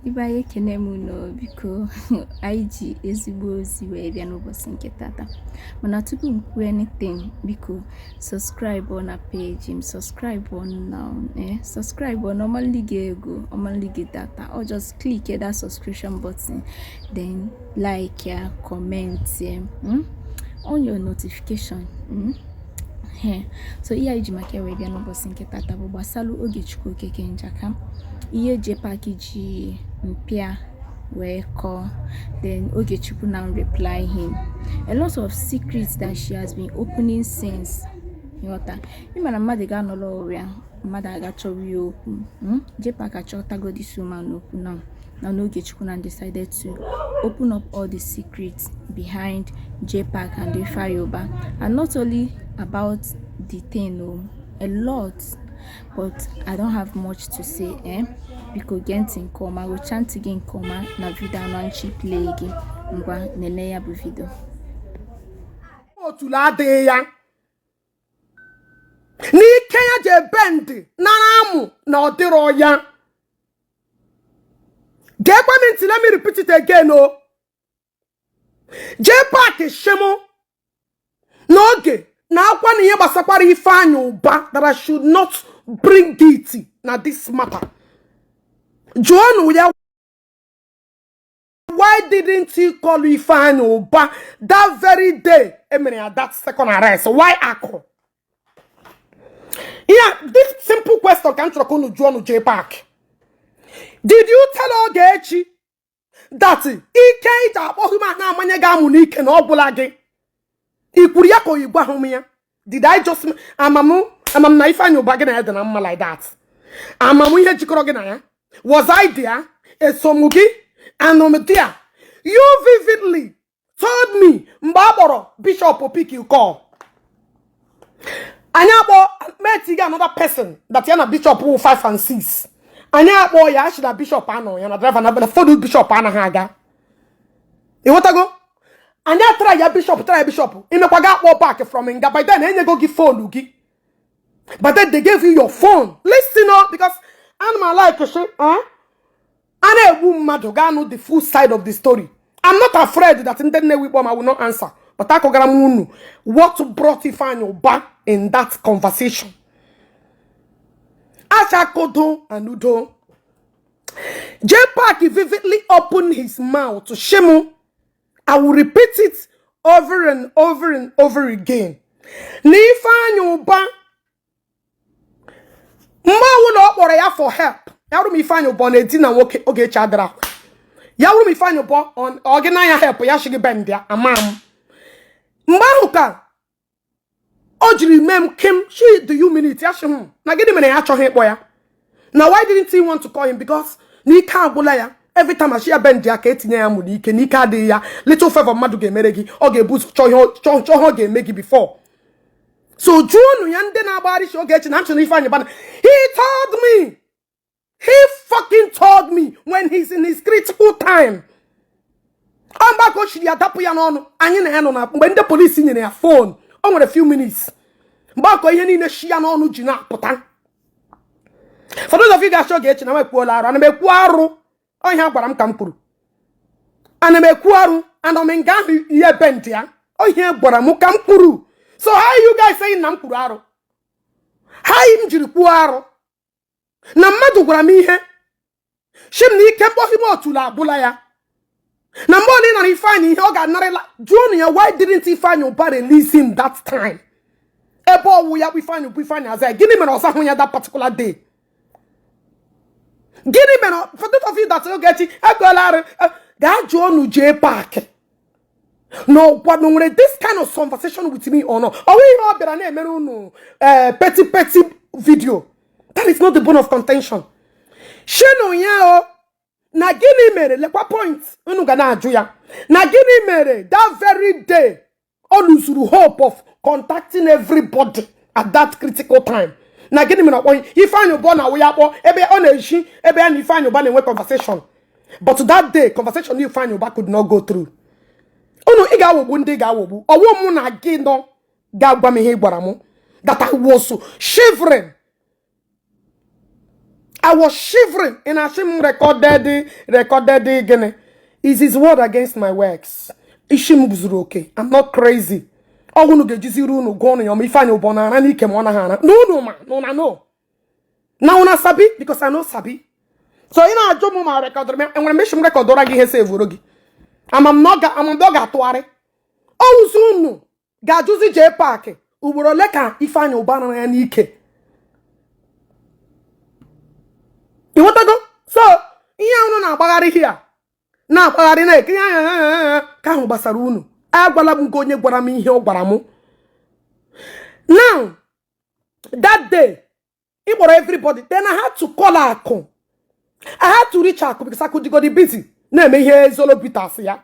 Ibe anyị, ekene m unu. Biko, anyị ji ezigbo ozi wee bịa n'ụbọchị nke tata, mana tupu m kwuo anything, biko subscribe na page m. Subscribe now, eh, subscribe na ọmalị gị ego, ọmalị gị data, or just click that subscription button, then like ya, comment ya, On your notification, He so ihe anyị ji maka ya wee bịa n'ụbọchị nke tata bụ gbasara Ogechukwu Okeke Njaka, ihe JPAC ji mpịa wee kọọ. Then Ogechukwu now reply him a lot of secrets that she has been opening since. Ịghọta, ịma na mmadụ ga-anọrọ ọrịa, mmadụ aga chọrọ ya okwu, JPAC achọtago this woman okwu now. Now Ogechukwu now decided to open up all the secrets behind JPAC and Ifeanyi Uba, and not only about the thing o, a lot, but I don't have much to say, eh. Biko gee ntị nke ọma, rụchaa ntị gị nke ọma na video anọ nchi play gị. Ngwa, nene ya bụ video. Otulu adịghị ya n'ike ya ji ebe ndị nara amụ na ọ dịrọ ya. Geekwa m ntị, let me repeat it again o. JPAC shemu n'oge na akwa na ihe gbasakwara Ifeanyi Uba, that I should not bring it na this matter. Jụọnụ ya, why didn't he call Ifeanyi Uba that very day emere ya that second arrest? Why akụ? Yeah, this simple question ka m chọrọ ka unu jụọ unu. JPAC, did you tell Ogechi that ike iji akpọ human na-amanye gị amụ n'ike na ọ gwụla gị? I kwuru ya ka oyigbo ahụ m ya? Did I just amam amam na Ifeanyi Uba gị na ya dị na mma like that? Amam ihe jikọrọ gị na ya? Was I there? Esom gị anọ m there? You vividly told me mgbe a kpọrọ Bishop pick call, anyị akpọ meti another person that ya na Bishop wụ 5 and 6. Anyị akpọ ya, achị na Bishop anọ ya na driver na phone Bishop anaghị aga. Ịghọtago? Anyị atara ya Bishop, tara ya Bishop, imekwa ga akpọ back from nga. By then enyego gị phone gị. But then they gave you your phone. Listen o, because ana m like shi a na-egbu mmadụ ga-anụ the full side of the story. I'm not afraid that ndị Nnewi kpọm, I will not answer, but akọgara m unu what brought Ifeanyi Uba in that conversation. Achakodo and Udo, JPAC vividly opened his mouth to Shemu. I will repeat it over and over and over again. Na Ifeanyi Uba, mgbe ọbụla ọ kpọrọ ya for help, ya wụrụ m Ifeanyi Uba ọ na-edina nwoke Ogechi adịra akwa, ya wụrụ m Ifeanyi Uba ọ gị na ya help ya shi gị bend ya ama m. Mgbe ahụ ka o jiri mee m kim she do you minute ya shi m na gịnị mere ya achọghị ịkpọ ya, na why didn't he want to call him? Because n'ike agwụla ya. Every time ashi ya bend ya ka etinye ya mụ n'ike, n'ike adịghị ya. Little favor mmadụ ga-emere gị, ọ ga-ebu ụzọ chọọ ihe chọọ ihe ọ ga-eme gị before. So jụọnụ ya, ndị na-agbagharị shi Ogechi na m chọrọ Ifeanyi Uba. He told me, he fucking told me when he's in his critical time, ọ mgbe ka o chiri ya dapụ ya n'ọnụ. Anyị na ya nọ na mgbe ndị polisi nyere ya phone, o nwere few minutes mgbe akọ ihe niile shi ya n'ọnụ ji na-apụta. For those of you ga-achọ Ogechi na m ekwuola arụ, ana m ekwu arụ? Ọ ihe a gwara m ka m kwuru. Ana m ekwu arụ? Ana m nga ahụ ihe bend ya? Ọ ihe gwara m ka m kwuru. So how you guys saying na m kwuru arụ? How m jiri kwuo arụ na mmadụ gwara m ihe shi m na ike mkpọghị m otulu agwụla ya, na mgbe ọ na ịnara Ifeanyị ihe ọ ga-anarịla? Jụọnụ ya, why didn't Ifeanyị Uba release him that time? Ebe ọwụ ya bụ Ifeanyị bụ Ifeanyị aza ya, gịnị mere ọ zahụ ya that particular day? Gịnị mere? For those of you that Ogechi ekwela arụ, gaa jụọ unu JPAC na ọkwa na nwere this kind of conversation with me or not. Ọ nweghị ihe ọ bịara na-emere unu petty petty video. That is not the bone of contention. Shinu ya o na gịnị mere? Lekwa point unu ga na-ajụ ya, na gịnị mere that very day ọ losuru hope of contacting everybody at that critical time? Na gịnị mere ọkpọ Ifeanyị Uba na awụ ya akpọ ebe ọ na-eji ebe ya na Ifeanyị Uba na-enwe conversation, but that day conversation Ifeanyị Uba could not go through? Unu ị ga-aghọgbu ndị ga-aghọgbu ọwụ mụ na gị nọ ga-agwa m ihe ị gwara m that I was shivering. I was shivering. Ị na-asị m recorded, recorded gịnị? Is his word against my works. Isi m zuru oke. I'm not crazy. Ọ unu ga-ejiziri unu gụọ ọnụ ya ma Ifeanyị Ụba na-ara n'ike ma ọ naghị ara na unu ma na una know na una sabi, because I no sabi. So ị na-ajụ m ma recordụrụ m, enwere m isi m recordụra gị ihe sevuru gị. Ama m na ọ ga-atụgharị ọwụzi. Unu ga-ajụzi JPAC ugboro ole ka Ifeanyị Ụba nara ya n'ike. Ịghọtago? So ihe unu na-agbagharị here, na-agbagharị, na-ekenye anya ka ahụ gbasara unu. Agwala m nke onye gwara m ihe ọ gwara m. Now, that day ị kpọrọ everybody, then I had to call Akụ. I had to reach Akụ because Akụ dịgodi busy na-eme ihe Zolo Bitters ya.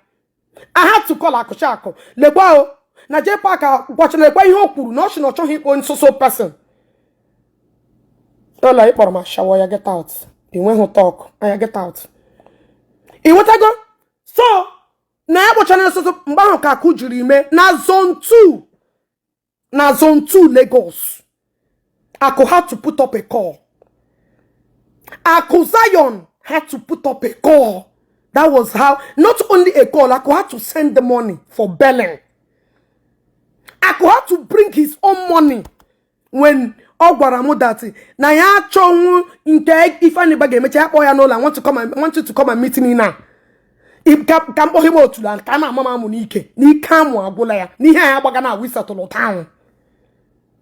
I had to call Akụ, shi Akụ, lekwa o na JPAC gwachara, lekwa ihe o kwuru na ọ sị na ọ chọghị ịkpọ so so person. Ụlọ ị kpọrọ m ashawo ya, get out. Enweghị talk anya, get out. Ị nwetago? So na ya kpọchara nso mgbe ahụ ka Akụ jiri mee na zone 2, na zone 2 Lagos. Akụ had to put up a call. Akụ Zion had to put up a call. That was how, not only a call, Akụ had to send the money for billing. Akụ had to bring his own money when ọ gwara m that na ya achọnwụ nke Ifeanyi Uba ga-emecha ya kpọọ ya n'ụlọ. I want you to come and meet me now. Ka m kpọghị m otula ka a na-ama m amụ n'ike n'ike, amụ agwụla ya n'ihe anyị agbaga na wisetụlụ town.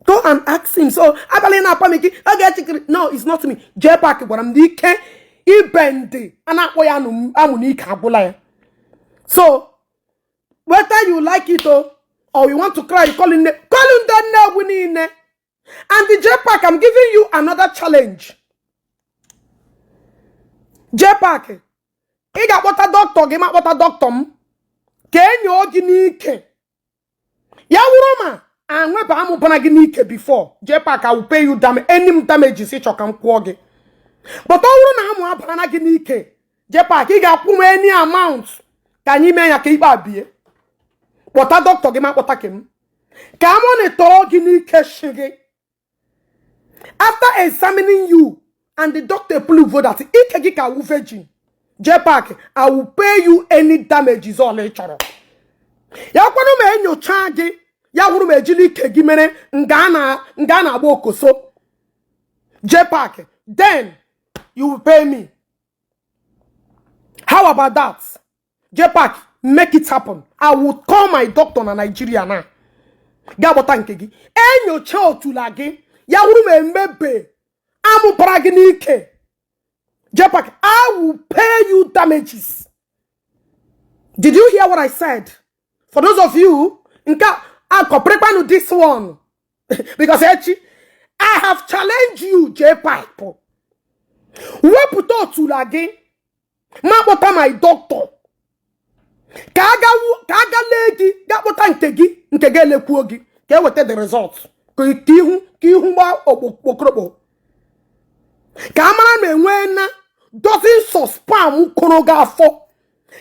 Go and ask him. So abalị na-apa m ike oge echikiri. No, it's not me. JPAC gwara m na ike ibendị a na-akpọ ya amụ n'ike agwụla ya. So whether you like it o or you want to cry, call him, call him ndị Nnewi niile. And the JPAC, I'm giving you another challenge. JPAC, ị ga-akpọta dọkịta gị, ma akpọta dọkịta m ka enyo gị n'ike. Ya wụrụ ma anweba amụbara gị n'ike before, JPAC, I will pay you any damages ị chọ ka m kwụọ gị. But ọ bụrụ na amụ abara gị n'ike, JPAC, ị ga-akwụ m any amount ka anyị mee ya ka ikpe abie. Kpọta dọkịta gị, ma kpọta ke m ka a monitor gị n'ike shi gị. After examining you and the doctor prove that ike gị ka wu virgin, JPAC, I will pay you any damages all ị chọrọ. Ya kwanụ ma enyocha gị, ya wụrụ ma ejiri ike gị mere nga a na-agba okoso, JPAC, then you will pay me. How about that? JPAC, make it happen. I will call my doctor na Nigeria now. Gaa gbọta nke gị, enyocha otula gị, ya wụrụ ma emebe amụbara gị n'ike, JPAC, I will pay you damages. Did you hear what I said? For those of you nke a akọpịrịkwanụ this one, because echi I have challenged you, JPAC, wepụta otula gị, ma kpọta my doctor ka aga lee gị, ga kpọta nke gị, nke gị elekwuo gị, ka eweta the result, ka ihu gba okporokpo, ka a mara ma enwee na dozens of sperm kụrụ gị afọ,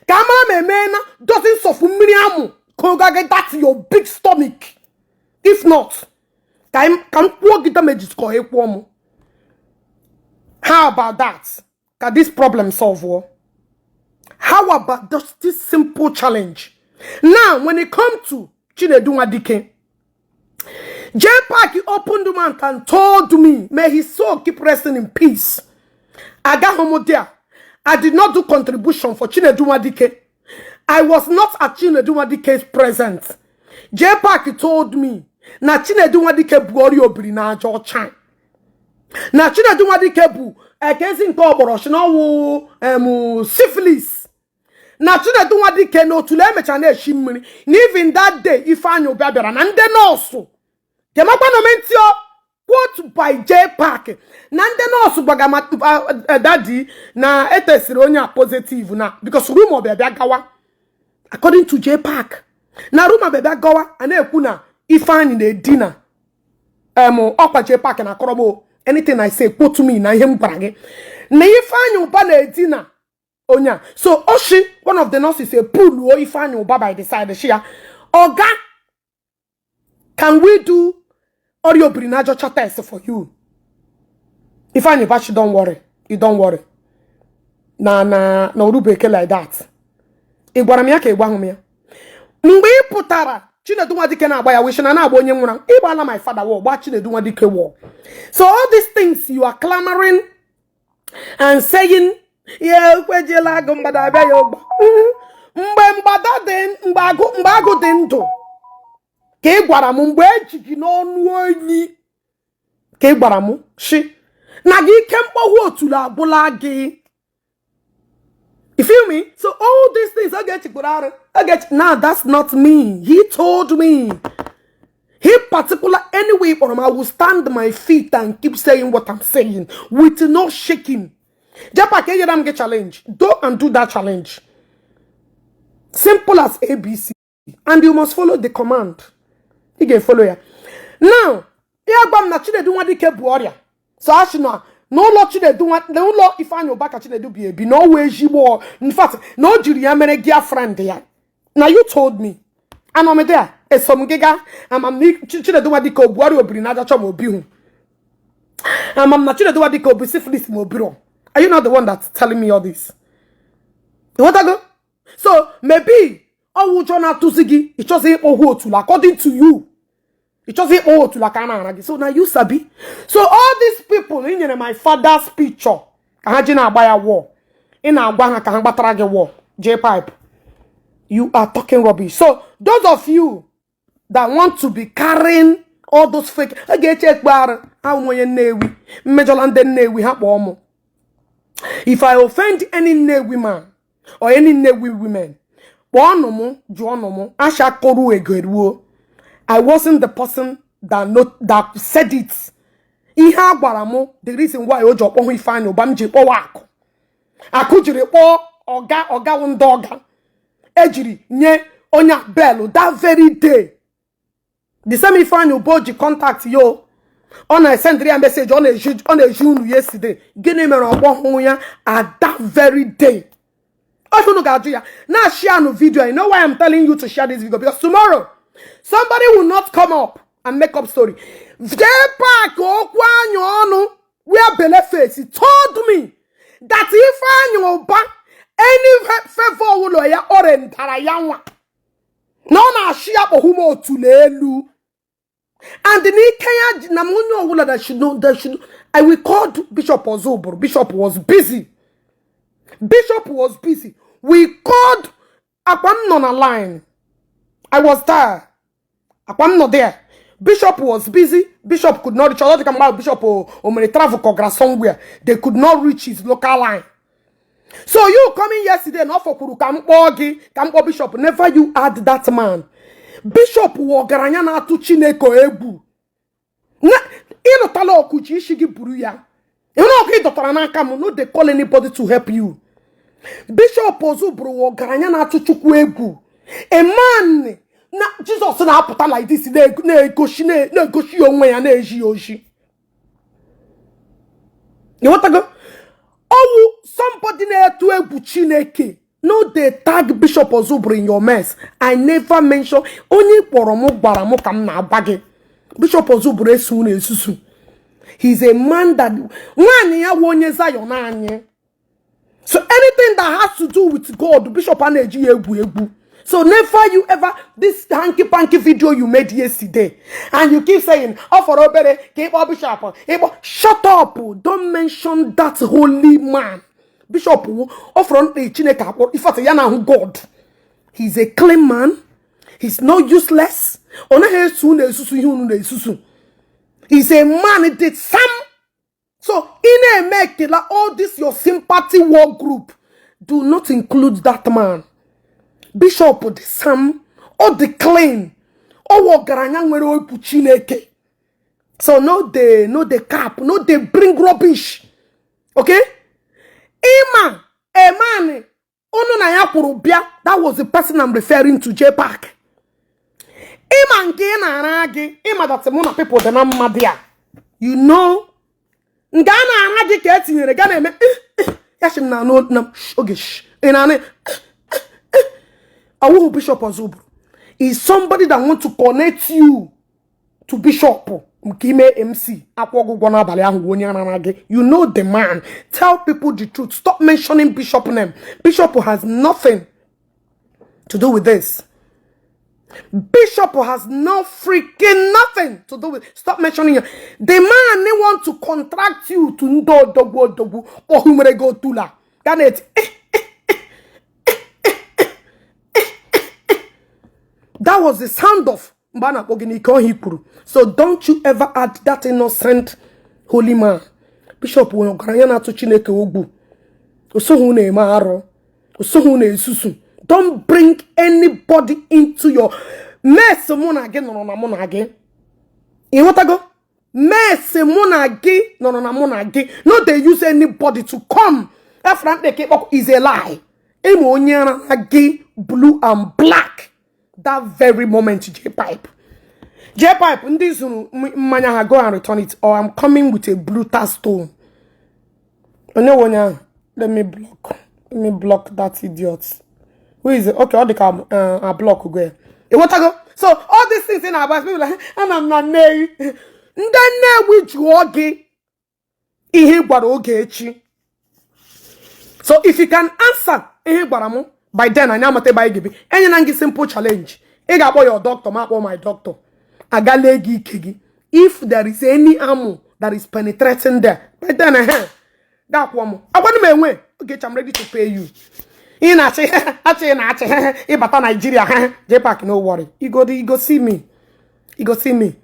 ka a mara ma emee na dozens of mmiri amụ kụrụ gị that your big stomach. If not, ka m kwụọ gị damages ka ọ kwụọ m. How about that? Ka this problem solve o? How about just this simple challenge? Now, when it comes to Chinedu Nwadike, JPAC opened the mouth and told me, may his soul keep resting in peace. Agaghị m there. I did not do contribution for Chinedu Nwadike. I was not at Chinedu Nwadike's presence. JPAC told me na Chinedu Nwadike bụ ọrịa obiri na aja ọcha. Na Chinedu Nwadike bụ ekezi nke ọgbọrọ shi na ọwụ syphilis. Na Chinedu Nwadike na otule emecha na-eshi mmiri. Na even that day Ifeanyị Ụba bịara na ndị nọọsụ kemakwanụ o, quote by JPAC, na ndị nọọsụ gbaga daddy na etesiri onye a positive na because rumor bịa bịa gawa. According to JPAC, na rumor bịa bịa gawa, a na-ekwu na Ifeanyị na-edina ọkwa JPAC na akọrọgbo. Anything I say, quote me na ihe m gwara gị na Ifeanyị Ụba na-edina onye a. So oshi one of the nurses pulluo Ifeanyị Ụba by the side, shi ya, "Oga, can we do ọrịa obiri na aja ọcha test for you?" Ifeanyị Ụba shi, "Don't worry." You don't worry, na orubeke like that. Ị gwara m ya ka ị gwahụ m ya? Mgbe ị pụtara, Chinedu Nwadike na-agba ya wish na na-agba onye nwụrụ. Ịgbala my father war, gba Chinedu Nwadike war. So all these things you are clamoring and saying, ya ekwejiela agụ mgbada abịa ya ụgbọ. Mgbe mgbada dị, mgbe agụ dị ndụ ka ị gwara m, mgbe eji gị n'ọnụ enyi ka ị gwara m shi na gị ike mkpọhụ otulu agwụla gị. You feel me? So all these things I get I get now, that's not me. He told me. He particular anyway, but I will stand my feet and keep saying what I'm saying with no shaking. Japa can get challenge. Go and do that challenge. Simple as ABC. And you must follow the command. You can follow ya. Now, ya gwa m na Chinedu Nwadike bụ ọrịa. So asị na n'ụlọ Chinedu, n'ụlọ Ifeanyị Ụba ka Chinedu bi ebi, na ọ wee ezigbo, in fact, na o jiri ya mere girlfriend ya. Na you told me. Anọ m there, eso m gị gaa. Ama m na Chinedu Nwadike obuari obiri na ajacha ma obi hụ. Ama m na Chinedu Nwadike obi syphilis ma obiro. Are you not the one that's telling me all this? Ịghọtago? So maybe ọwụ ụjọ na-atụzi gị, ịchọzi ịkpọ hụ otulu. According to you, ịchọzi ịkpọ otulu ka a na-ara gị. So na you sabi. So all these people ị nyere my father's picture ka ha ji na-agba ya war, ị na-agwa ha ka ha gbatara gị war, J pipe, you are talking rubbish. So those of you that want to be carrying all those fake a ga-eche ekpe arụ ahụ, onye Nnewi mmejọla ndị Nnewi, ha kpọọ mụ. If I offend any Nnewi man or any Nnewi women, kpọọnụ mụ, jụọnụ mụ asha koru ego eruo. I wasn't the person that, not, that said it. Ihe a gwara mụ, the reason why o ji ọkpọhụ Ifeanyị Ụba, m ji kpọwa akụ, akụ jiri kpọọ ọga, ọgawụ ndị ọga ejiri nye onye belu that very day. The same Ifeanyị Ụba o ji contact yo, ọ na-esendịrị ya message, ọ na-eji unu yesterday. Gịnị mere ọkpọhụ ya at that very day? Ọ unu ga-ajụ ya na share nu video. You know why I'm telling you to share this video? Because tomorrow somebody will not come up and make up story. Jpac okwu anya ọnụ where bele face told me that Ifeanyị Ụba, any favor ụlọ ya o rendara ya nwa na ọ na-achị ya kpọhụ m otulu elu and n'ike ya na m onye ọbụla that should know, that should. I will call Bishop Ozuburu. Bishop was busy. Bishop was busy. We called. Akwa m nọ na line. I was there. Akwa m nọ there. Bishop was busy. Bishop could not reach. Ọ dị ka mgbe Bishop o mere travel ka ọ gara somewhere, they could not reach his local line. So you coming yesterday na ọ fọkwuru ka m kpọọ gị, ka m kpọọ Bishop. Never you add that man. Bishop wụ ọgaranya na-atụ Chineke egwu. Ịlụtala ọkụchi isi gị buru ya ịhụ ọkụ ị dọtara n'aka m. No dey call anybody to help you. Bishop Ozuburu wụ ọgaranya na-atụ Chukwu egwu, a man na Jizọs na-apụta like this, na-egosi ya onwe ya, na-eji ya oji. Ịghọtago? Ọwụ somebody na-etu egwu Chineke. No dey tag Bishop Ozuburu in your mess. I never mention. Onye kpọrọ m gwara m ka m na-agwa gị. Bishop Ozuburu eso unu esusu. He's a man that nwaanyị ya wụ onye Zion anyị. So anything that has to do with God, Bishop a na-eji ya egwu egwu. So never you ever, this hanky panky video you made yesterday and you keep saying ọ fọrọ obere ka ịkpọ Bishop, ịkpọ, shut up. Don't mention that holy man. Bishop wụ ọ fọrọ mkpa Chineke akpọrọ ifeatị ya na ahụ God. He's a clean man. He's not useless. Ọ naghị eso unu esusu ihe unu na-esusu. He's a man did some. So ị na-eme ekela all this your sympathy war group, do not include that man. Bishop dị sam, ọ dị clean, ọ wụ ọgaranya nwere okwu Chineke. So no dey cap, no dey bring rubbish, okay? Ịma a man unu na ya kwuru bịa, that was the person I'm referring to. J Park, ịma nke ị na-ara gị, ịma that mụ na people dị na mma dị a, you know, nke a na-ara gị ka etinyere ga na-eme ya sị m na anụ na oge ị na-anụ ọwụhụ. Bishop Ozuburu is somebody that want to connect you to to bishop nke ime MC akwụ gị ụgwọ n'abalị ahụ, onye arara gị. You know the man. Tell people the truth. Stop mentioning bishop name. Bishop has nothing to do with this. Bishop has no freaking nothing to do with. Stop mentioning it. The man, they want to contract you to ndị odogwu odogwu kpọhụ go tula. Ganet. That was the sound of mgbe a na-akpọ gị n'ike ọhịa kwuru. So don't you ever add that innocent holy man. Bishop nwere ọgaranya na-atụ Chineke ogbu. Osoghị na-eme arụ. Osoghị na-esusu. Don't bring anybody into your mess. Mụ na gị nọrọ na mụ na gị. Ịghọtago? Mess mụ na gị nọrọ na mụ na gị. No dey use anybody to come. Efra mkpeke ịkpọkọ is a lie. Ịma onye ara gị blue and black that very moment. J pipe. J pipe ndị zuru mmanya ha, go and return it or I'm coming with a blue stone. Onye onye ahụ? Let me block. Let me block that idiot. Who is it? Okay, ọ dị ka a block go ya. Ịghọtago? So all these things ị na-agba, people like, ana m na Nnewi. Ndị Nnewi jụọ gị ihe ị gwara Ogechi. So if you can answer ihe ị gwara m by then, anyị amata ebe anyị ga-ebi. Enyela m gị simple challenge. Ị ga-akpọ your doctor, ma akpọ my doctor. Agala gị ike gị. If there is any ammo that is penetrating there, by then, ga-akwụọ m. Agwanụ m enwe. Ogechi, I'm ready to pay you. Ị na-achị achị na-achị ịbata Nigeria. JPAC, no worry. You go see me. You go see me.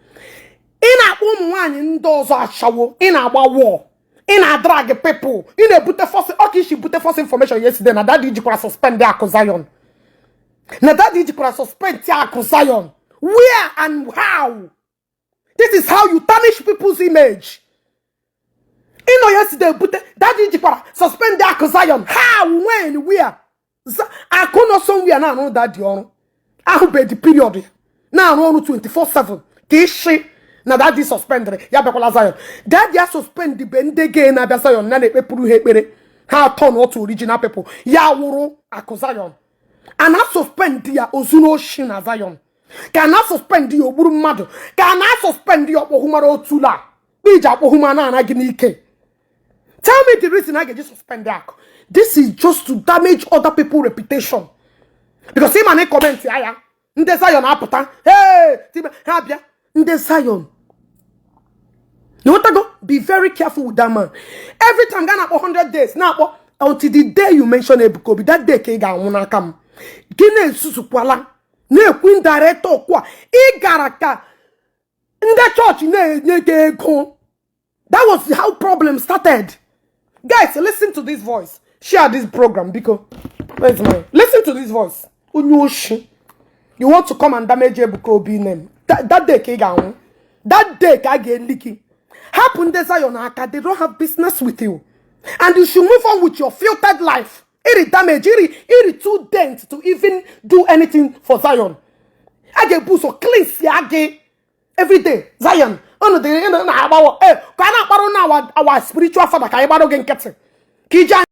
Ị na-akpọ ụmụ nwaanyị ndị ọzọ ashawo. Ị na-agba war. Ị na-drag people. Ị na-ebute false ọka isi bute false information yesterday na daddy jikwara suspend Akụ Zion. Na daddy jikwara suspend Akụ Zion. Where and how? This is how you tarnish people's image. Ị nọ yesterday bute daddy jikwara suspend Akụ Zion. How, when, where? Akụ nọ somewhere na-arụ daddy ọrụ. Ahụbeghị period ya. Na-arụ ọrụ 24/7 ka ịshị na daddy suspendịrị ya bịakwala Zion. Daddy ya suspend be ndị gay na-abịa Zion na na-ekpepụrụ ha ekpere ha atọ na otu original people ya wụrụ Akụ Zion. A na suspend ya ozuru oshi na Zion, ka a na suspend ya ogburu mmadụ, ka a na suspend ya ọkpọhụmara otula iji akpọhụma na-ana gị n'ike. Tell me the reason a ga-eji suspend Akụ. This is just to damage other people reputation, because ịma na comment ya ndị Zion apụta. Hey, ha bịa ndị Zion. You want to go? Be very careful with that man. Every time ga na-akpọ 100 days na-akpọ until the day you mention Ebuka Obi, that day ka ị ga-anwụ n'aka m. Gị na-esusukwala na-ekwu indirect okwu a ị gara ka ndị chọọchị na-enye gị ego. That was how problem started. Guys, listen to this voice. Share this program, biko. Where's my? Listen to this voice. Onye oshi. You want to come and damage Ebuka Obi name. That day ka ị ga-anwụ. That day ka a ga-eli gị. Hapụ ndị Zion aka. They don't have business with you. And you should move on with your filtered life. Iri damage, iri too dent to even do anything for Zion. A ga-ebu ụzọ cleanse ya gị every day. Zion, unu dị na-agbawo. Eh, ka a na-akparụ na our spiritual father ka anyị gbarụ gị nkịtị. Ka ije